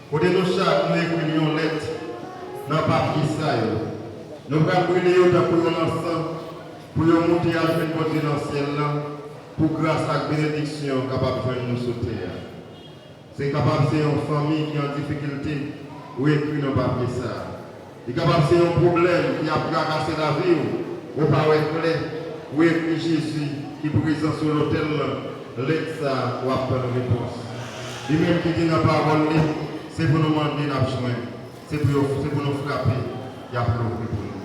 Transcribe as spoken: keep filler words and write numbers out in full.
Kote nou chak nou ekri yon lèt nan papye sa yo. Nou pral brile yo tankou yon lansan pou yo monte al jwenn Bondye nan syèl la pou gras ak benediksyon kapab jwenn nou sou tè a. Se kapab se yon fanmi ki an difikilte ou ekri nan papye sa a. Li kapab se yon pwoblèm ki ap trakase lavi w, ou pa wè klè, ou ekri Jezi ki prezan sou lotèl lan, lèt sa a w ap tann repons. Li menm ki di nan pawòl li, se pou nou mande n ap jwenn, se pou yo, se pou nou frape, y ap louvri pou nou.